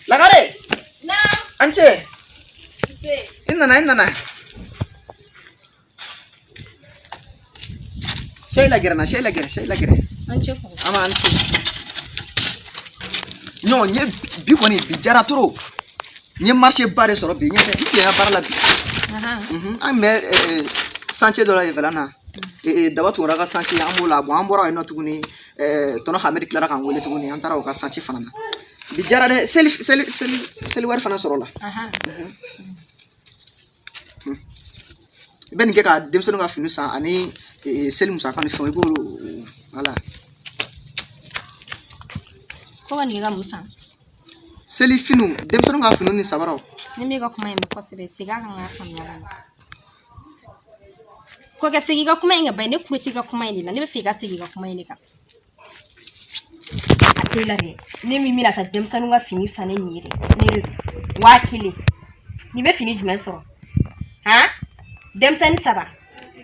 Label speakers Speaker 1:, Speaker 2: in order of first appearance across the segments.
Speaker 1: Lagare.
Speaker 2: Naam.
Speaker 1: An ce.
Speaker 2: Nse.
Speaker 1: I nana, i nana. Sey la gɛrɛ na, sey la gɛrɛ, sey la gɛrɛ.
Speaker 2: An ce kɔrɔ.
Speaker 1: Ama an ce. Non, n ye bi kɔni bi diyara trop. N ye marché ba de sɔrɔ bi, n ɲɛ tɛ n tilenna baara la bi. An bɛ chantier dɔ la yen fɛla na. Daba Tunkara ka chantier an b'o la, bon an bɔra yen nɔ tuguni, tonton Hamidi tilara k'an wele tuguni, an taara o ka chantier fana na. Bi diyara dɛ, seli seli seli seli wari fana sɔrɔ la. I bɛ nin kɛ ka denmisɛnninw ka fini san ani seli musaka ni fɛnw, i b'olu, voilà.
Speaker 2: Ko ka nin kɛ ka mun san?
Speaker 1: Seli finiw, denmisɛnninw ka finiw ni sabaraw.
Speaker 2: Ne m'e ka kuma in mɛn kosɛbɛ, segin a kan k'a faamuya ka ɲɛ. Kɔkɛ, segin i ka kuma in kan bani, ne kulo t'i ka kuma in de la, ne bɛ fɛ i ka segin i ka kuma in de kan. A t'e la dɛ, ne min bɛna taa denmisɛnninw ka fini san ne nin ye dɛ, ne de don. 1000. N'i bɛ fini jumɛn sɔrɔ? Han? Denmisɛnnin saba,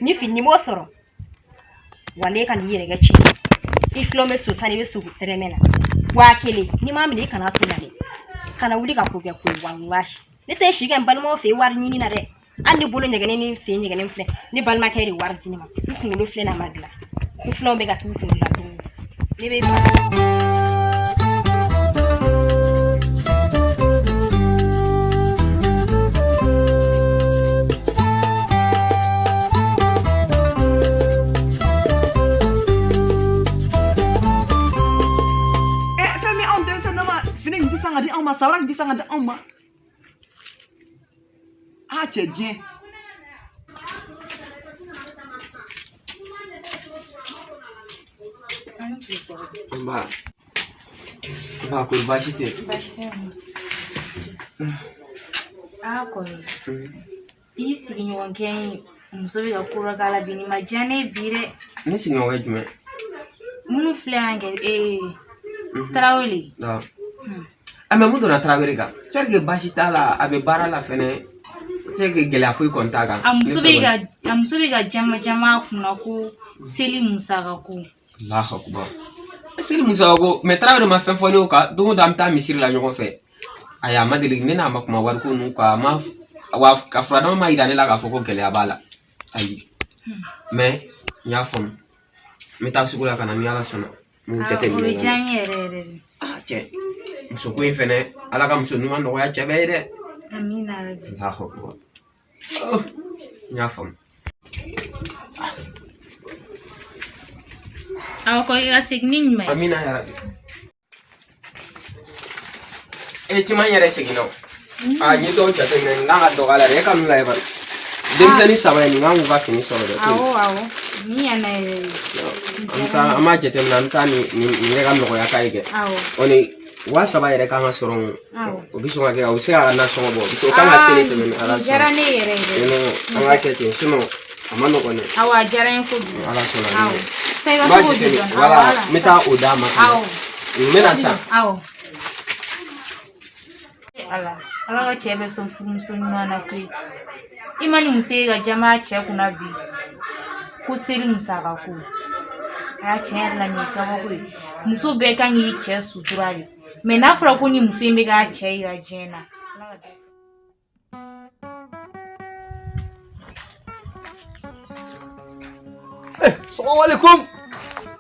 Speaker 2: ni fini n'i m'o sɔrɔ, wale ka n'i yɛrɛ kɛ ci. I filanw bɛ so san, i bɛ sogo tɛrɛmɛ na. 1000, n'i m'a minɛ i kana to la dɛ. Kana wuli ka ko kɛ koyi, walahi. Ne tɛ si kɛ n balimaw fɛ wari ɲini na dɛ. Hali ni bolo ɲɛgɛnnen ni sen ɲɛgɛnnen filɛ, ne balimakɛ de wari di ne ma. N kunkolo filɛ n'a ma dilan. N filanw bɛ ka t'u kunkolo la don. Ne bɛ
Speaker 1: Fɛn min anw denmisɛnnin ma, fini nin tɛ san ka di anw ma, sabara nin tɛ san ka di anw ma. A cɛ diɲɛ.
Speaker 3: Nba. Nba, kori baasi tɛ?
Speaker 4: Baasi tɛ. Aa kɔni, i sigiɲɔgɔnkɛ in muso bɛ ka ko dɔ k'a la bi, nin ma diya ne ye bi dɛ.
Speaker 3: Ne sigiɲɔgɔnkɛ jumɛn?
Speaker 4: Minnu filɛ yan kɛ ee Tarawele.
Speaker 3: A mais mun donna Tarawele kan? C'est que baasi t'a la, a bɛ baara la fɛnɛ. C'est que gɛlɛya foyi kɔni t'a kan.
Speaker 4: A muso bɛ ka jama jama a kunna ko seli musaka ko.
Speaker 3: Allahu akbar. Seli musaka ko, mais Tarawele ma fɛn fɔ ne o kan. Don o don an bɛ taa misiri la ɲɔgɔn fɛ. Ayi, a ma deli ne n'a ma kuma wariko ninnu kan, a ma wa ka furadama ma yira ne la k'a fɔ ko gɛlɛya b'a la. Ayi. Mais n y'a faamu. N bɛ taa sugu la ka na ni Ala sɔnna. N b'u jateminɛ.
Speaker 4: O bɛ diya n ye yɛrɛ yɛrɛ de.
Speaker 3: Ah cɛ, muso ko in fɛnɛ, Ala ka muso ɲuman nɔgɔya cɛ bɛɛ ye dɛ.
Speaker 4: Amina yarabi.
Speaker 3: Allahu akbar. N y'a faamu.
Speaker 4: Awɔ kɔkɛ, ka segin ni ɲuman ye.
Speaker 3: Amina yarabi. E tima, n yɛrɛ seginna o. A n ye dɔw jateminɛ, nin kan ka dɔgɔ a la dɛ, e ka ninnu lajɛ bari. Denmisɛnnin saba in, nin kan k'u ka fini sɔrɔ dɛ.
Speaker 4: Awɔ awɔ, nin ɲana yɛrɛ de.
Speaker 3: An bɛ taa, an b'a jateminɛ, an bɛ taa nin nin nin yɛrɛ ka nɔgɔya k'a ye kɛ.
Speaker 4: Awɔ.
Speaker 3: O ni 3000 yɛrɛ kan ka sɔrɔ o.
Speaker 4: Awɔ.
Speaker 3: O bɛ sɔn ka kɛ, o bɛ se ka nasɔngɔ bɔ. O kan ka seli tɛmɛ ni Ala
Speaker 4: Nin diyara
Speaker 3: sɔnna.
Speaker 4: ne yɛrɛ yɛrɛ.
Speaker 3: An k'a kɛ ten, sinon a ma nɔgɔn dɛ.
Speaker 4: Awɔ, a diyara n ye kojugu.
Speaker 3: Ala sɔnna.
Speaker 4: Awɔ. Taa i ka
Speaker 3: N b'a
Speaker 4: se k'o di
Speaker 3: jateminɛ,
Speaker 4: dɔɔnin.
Speaker 3: voilà, n bɛ taa o d'a ma.
Speaker 4: Awɔ.
Speaker 3: N bɛna san.
Speaker 4: Awɔ. Ala, Ala ka cɛ bɛ sɔn furumuso ɲuman na koyi. I ma ni muso ye ka jama cɛ kunna bi ko seli musaka ko. A tiɲɛ yɛrɛ la, nin ye kabako ye. Muso bɛɛ kan k'i cɛ sutura de. Mais n'a fɔra ko ni muso in bɛ k'a cɛ yira diɲɛ na. Ala ka dɛsɛ.
Speaker 1: Salam alaikum.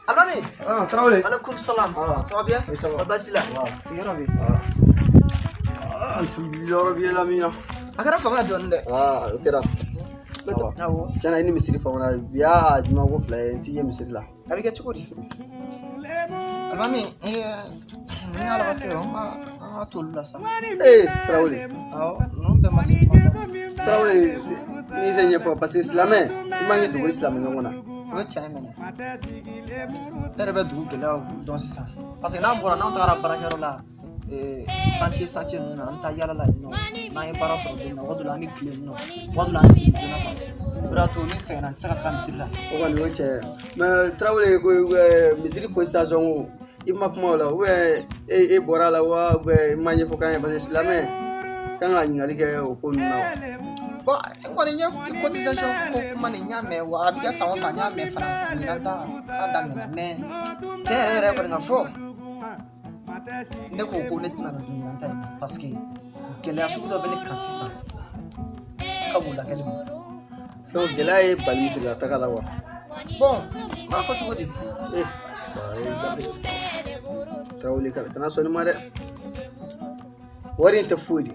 Speaker 1: Alami.
Speaker 5: Ah, Tarawele.
Speaker 1: Alaikum salam.
Speaker 5: Ah.
Speaker 1: Ça va bien?
Speaker 5: Oui, ça va.
Speaker 1: Baasi la.
Speaker 5: Sigiyɔrɔ bɛ. Ah, alhamdulilah rabbil alamin.
Speaker 1: A kɛra fanga dɔɔni dɛ.
Speaker 5: Ah, o kɛra.
Speaker 1: Awɔ.
Speaker 5: Tiɲɛna, i ni misiri famana bi y'a juma ko fila ye, n t'i ye misiri la.
Speaker 1: A bɛ kɛ cogo di? Alami, ni Ala ka kɛ, an ka to olu la sa.
Speaker 5: Ee, Tarawele.
Speaker 1: Awɔ, ninnu bɛɛ ma se kuma la.
Speaker 5: Tarawele, n'i fɛn ɲɛfɔ, parce que silamɛ, i man k'i dogo i silamɛ ɲɔgɔn na.
Speaker 1: O ye tiɲɛ minɛ. Ne yɛrɛ bɛ dugu gɛlɛyaw dɔn sisan. Parce que n'an bɔra, n'an tagara baarakɛyɔrɔ la, chantier chantier ninnu na, an bɛ taa yala la yen nɔ. N'an ye baara sɔrɔ don min na, waati dɔ la an bɛ tilen yen nɔ, waati dɔ la an tɛ jigin joona quoi. O de y'a to ni sɛgɛnna, n tɛ se ka taga misiri la.
Speaker 5: O kɔni o ye tiɲɛ ye. Mais Tarawele ko misiri cotisation ko, i ma kuma o la, ou bien e bɔra a la wa, ou bien i ma ɲɛfɔ k'an ye, parce que silamɛ kan ka ɲininkali kɛ o ko ninnu na wa.
Speaker 1: Bon, n kɔni n ye cotisation ko kuma nin, n y'a mɛn wa, a bɛ kɛ san o san, n y'a mɛn fana, ɲinan ta k'a daminɛ, mais tiɲɛ yɛrɛ yɛrɛ kɔni ka fɔ. Ne ko ko ne tɛna na don ɲinan ta in na parce que gɛlɛya sugu dɔ bɛ ne kan sisan ka bon lakɛli ma.
Speaker 5: Donc gɛlɛya ye bali misiri la taga la wa?
Speaker 1: Bon, n b'a fɔ cogo di?
Speaker 5: Eh, Tarawele, kana sɔn nin ma dɛ. Wari in tɛ foyi de.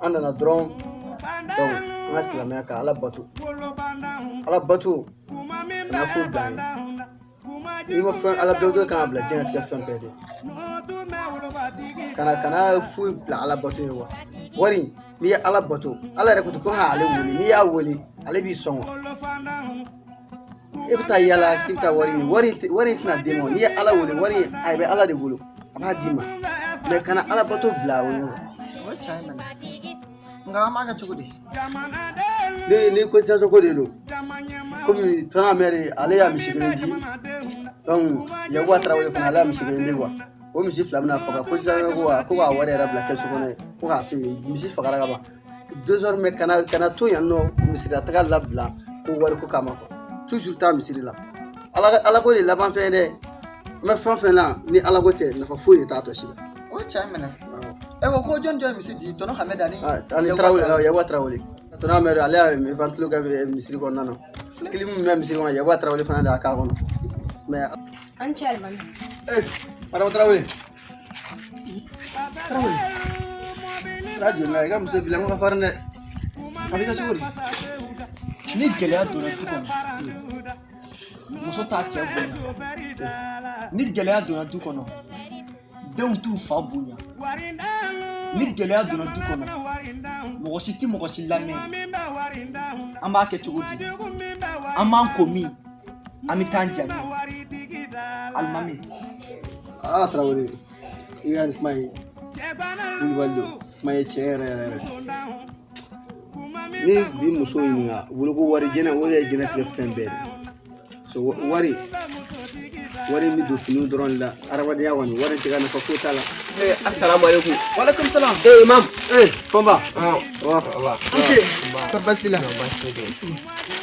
Speaker 5: An nana dɔrɔn, donc an ka silamɛya ka Ala bato. Ala bato kana foyi bila an ye. N'i ma fɛn Ala bato kan ka bila diɲɛlatigɛ fɛn bɛɛ de. Kana foyi bila Ala bato ye wa. Wari, n'i ye Ala bato, Ala yɛrɛ ko ten ko k'ale wele, n'i y'a wele ale b'i sɔn wa. E bɛ taa yala k'i bɛ taa wari ɲini, wari in tɛna d'e ma. N'i ye Ala wele, wari in a bɛ Ala de bolo, a b'a d'i ma, mais kana Ala bato bila o ɲɛ wa.
Speaker 1: O ye tiɲɛ ye mɛnɛ, nka an b'a kɛ cogo di?
Speaker 5: Ni cotisation ko de don, komi tɔnɔ mɛri ale y'a misi kelen di, donc Yakuba Tarawele fana ale y'a misi kelen di quoi. O misi fila bɛna faga cotisation ko wa, ko k'a wari yɛrɛ bila kɛsu kɔnɔ yen, ko k'a to yen, misi fagara ka ban désormais. Kana to yan nɔ misiri taga labila ko wari ko kama quoi. Toujours taa misiri la. Ala ko de laban fɛn ye dɛ. N bɛ fɛn fɛn na ni Ala ko tɛ, nafa foyi de t'a tɔ si la.
Speaker 1: O ye tiɲɛ ye mɛnɛ. E ko ko jɔn jɔn ye misi di? Tɔnɔ Hamɛdi ani
Speaker 5: ani Tarawele, Yakuba Tarawele. Tɔnɔ mɛri ale y'a ventilo kɛ misiri kɔnɔna na, clim min bɛ misiri kɔnɔ, Yakuba Tarawele fana de y'a k'a kɔnɔ, mais
Speaker 2: An cɛ alimami.
Speaker 5: Eh, madame Tarawele, Tarawele, radio la i ka muso bila n ko ka farin dɛ.
Speaker 1: A bɛ kɛ cogo di? Ni gɛlɛya donna du kɔnɔ, muso t'a cɛ bonya. Ni gɛlɛya donna du kɔnɔ, denw t'u fa bonya. Ni gɛlɛya donna du kɔnɔ, mɔgɔ si tɛ mɔgɔ si lamɛn. An b'a kɛ cogo di? An b'an ko min, an bɛ taa an jaabi, alimami.
Speaker 5: Aa, Tarawele, i ka nin kuma in wulibali don, kuma ye tiɲɛ yɛrɛ yɛrɛ yɛrɛ. Ni bi muso ɲininka, u bolo ko wari jɛnɛ, o de ye jɛnɛtigɛ fɛn bɛɛ de. So wari bɛ don finiw dɔrɔn de la. Adamadenya kɔni, wari tɛ ka nafa foyi t'a la.
Speaker 3: Eh, assalamu alaikum.
Speaker 1: Walaikum salam.
Speaker 3: Eh, imam.
Speaker 5: Eh, Fɔnba.
Speaker 3: Wa wa.
Speaker 1: An ce, kɔri baasi la?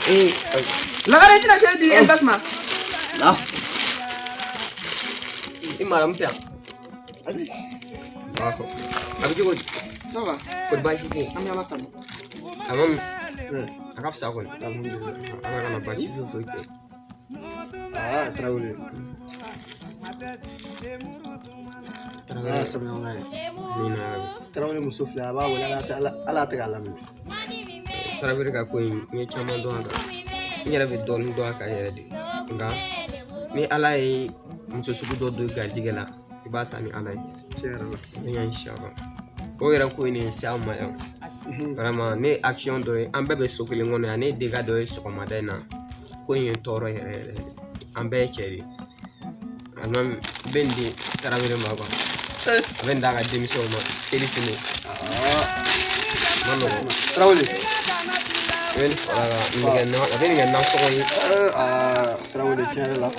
Speaker 3: Eh,
Speaker 1: Lagare, i tɛna sɛ di Elbas ma?
Speaker 5: La.
Speaker 3: I maramu tɛ yan. A bɛ cogo di?
Speaker 1: Ça va.
Speaker 3: Kɔri baasi tɛ yen?
Speaker 1: An bɛ Ala tanu.
Speaker 3: A ma a ka fisa kɔni. Alhamdulilah. Ala kana baasi foyi foyi kɛ.
Speaker 5: Aa, Tarawele. Aa, samiya ye.
Speaker 3: Amina.
Speaker 5: Tarawele muso filɛ, a b'a wele, Ala tɛ k'a laminɛ.
Speaker 3: Tarawele ka ko in, n ye caman dɔn a kan. N yɛrɛ bɛ dɔɔnin dɔn a kan yɛrɛ de. Nka ni Ala ye muso sugu dɔ don garijɛgɛ la, i b'a ta ni Ala ye.
Speaker 5: Tiɲɛ yɛrɛ la.
Speaker 3: Ne y'a inshallah. O yɛrɛ ko in de ye se an ma yan. Vraiment, ne ye action dɔ ye, an bɛɛ bɛ so kelen kɔnɔ yan, ne ye dégâts dɔ ye sɔgɔmada in na. Ko in ye n tɔɔrɔ yɛrɛ yɛrɛ de. An bɛɛ ye cɛ de ye. Alimami, n bɛ nin di Tarawele ma quoi. A bɛ nin d'a ka denmisɛnw ma seli fini. A ma nɔgɔn.
Speaker 5: Tarawele.
Speaker 3: A bɛ nin fara kan, nin bɛ kɛ na, a bɛ nin kɛ nasɔngɔ ye.
Speaker 5: Aa, Tarawele, tiɲɛ yɛrɛ la,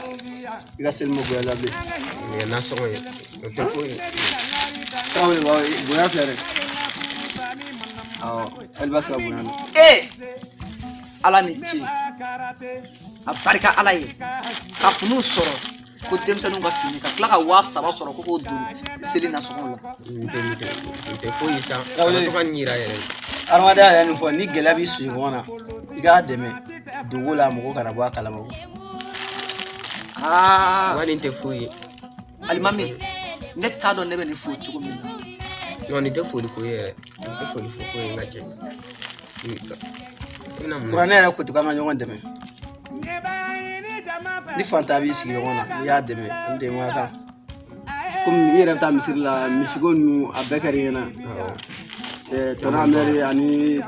Speaker 5: i ka seli ma bonya la bilen.
Speaker 3: Nin bɛ kɛ nasɔngɔ ye. O tɛ foyi ye.
Speaker 5: Tarawele, wa bonya filɛ dɛ. Awɔ, Elbas ka bonya don.
Speaker 1: Ee, Ala ni ce, a barika Ala ye ka finiw sɔrɔ ko denmisɛnninw ka fini, ka tila ka 3000 sɔrɔ ko k'o don seli nasɔngɔw la.
Speaker 3: Nin tɛ foyi ye sa. A bɛ to ka nin yira yɛrɛ.
Speaker 5: Adamadenya yɛrɛ nin fɔ, ni gɛlɛya b'i sigiɲɔgɔn na, i k'a dɛmɛ dogo la, mɔgɔ kana bɔ a kalama.
Speaker 1: Aa.
Speaker 3: Wa nin tɛ foyi ye.
Speaker 1: Alimami, ne t'a dɔn ne bɛ nin fo cogo min na.
Speaker 3: Non, nin tɛ foli ko ye yɛrɛ. Nin tɛ foli ko ye n ka cɛ. I bɛna mun?
Speaker 5: Kuranɛ yɛrɛ ko ten k'an ka ɲɔgɔn dɛmɛ. Ni fantan b'i sigiɲɔgɔn na, n'i y'a dɛmɛ, n dɛmɛ ka kan. Komi i yɛrɛ bɛ taa misiri la, misiko ninnu a bɛɛ kɛra i ɲɛna. Tɔnɔ Amɛri ani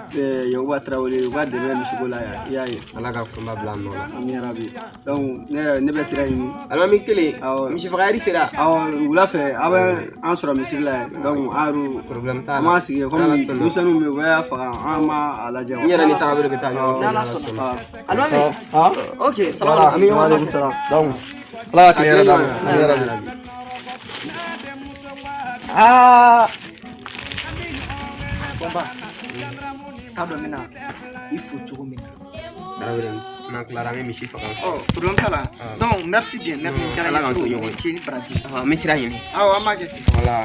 Speaker 5: Yakuba Tarawele, u ka dɛmɛ misiko la yan, i y'a ye.
Speaker 3: Ala ka fɛnba bila a nɔ la.
Speaker 5: Ami yarabi. Donc ne yɛrɛ ne bɛ sira ɲini.
Speaker 3: Alimami kelen.
Speaker 5: Awɔ.
Speaker 3: Misi faga sera.
Speaker 5: Awɔ, wula fɛ aw bɛ an sɔrɔ misiri la yen. Donc an yɛrɛ
Speaker 3: Problème t'a la.
Speaker 5: an b'an sigi yen, komi
Speaker 3: Ala sɔnna.
Speaker 5: denmisɛnninw bɛ yen, u bɛ faga, an b'a a lajɛ.
Speaker 3: N yɛrɛ ni Tarawele bɛ taa ɲɔgɔn fɛ.
Speaker 1: N'Ala
Speaker 3: Ala
Speaker 1: sɔnna.
Speaker 3: sɔnna.
Speaker 1: Alimami.
Speaker 5: Han.
Speaker 1: Ok, salamu alaikum.
Speaker 3: Ami ɲɔgɔn
Speaker 5: Waaleykum salam. Donc Ala ka tile hɛrɛ d'an ma. Ami yarabi.
Speaker 1: Aa, Fɔnba, t'a dɔn n bɛna i fo cogo min na.
Speaker 3: Tarawele, n'an tilara an bɛ misi faga.
Speaker 1: Ɔ, problème t'a la. Donc merci bien, merci. Diyara
Speaker 3: Ala
Speaker 1: n
Speaker 3: k'an
Speaker 1: ye
Speaker 3: to
Speaker 1: trop.
Speaker 3: ɲɔgɔn ye.
Speaker 1: Ni ce ni baraji.
Speaker 3: An bɛ sira ɲini.
Speaker 1: Awɔ, an b'a kɛ ten.
Speaker 3: Voilà.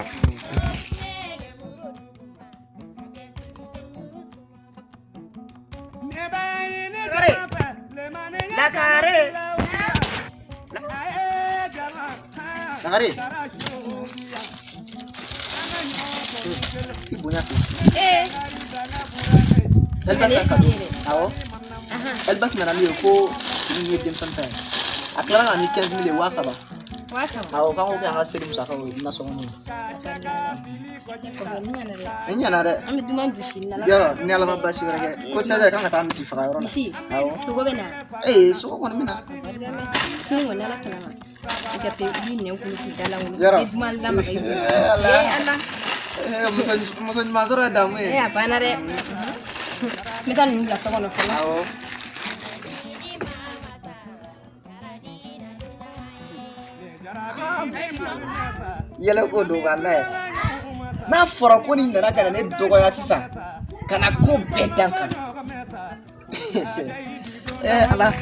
Speaker 1: Lakare. Lakare. I bonya fɛ.
Speaker 2: Ee.
Speaker 1: Elbas ka cadeau. Awɔ. Elbas nana n'u ye ko nin ye denmisɛnnin ta ye. A tilala ka na ni 15 000 ye, 3000.
Speaker 2: 3000.
Speaker 1: Awɔ, k'an k'o kɛ an ka seli musakaw ye, nasɔngɔ ye. Ni ɲana dɛ.
Speaker 2: An bɛ dunan dun sini na.
Speaker 1: Yɔrɔ ni Ala ma baasi wɛrɛ kɛ ko 16 heures k'an ka taa misi faga yɔrɔ la.
Speaker 2: Misi.
Speaker 1: Awɔ.
Speaker 2: Sogo bɛ na.
Speaker 1: Ee, sogo kɔni bɛ na.
Speaker 2: Sini kɔni, Ala sɔnna ma. I ka pe i b'i nɛn kunu k'i da lankolon.
Speaker 1: Yɔrɔ.
Speaker 2: I bɛ dunan lamaga i bolo.
Speaker 1: Ee, Ala.
Speaker 2: Ee, Ala.
Speaker 1: Ee, muso ɲuman sɔrɔ ye damu ye.
Speaker 2: Ee, a banna dɛ. N bɛ taa ninnu bila so kɔnɔ fɔlɔ.
Speaker 1: Awɔ. Yɛlɛ ko don walayi. N'a fɔra ko nin nana ka na ne dɔgɔya sisan ka na ko bɛɛ dan kan, ee Ala.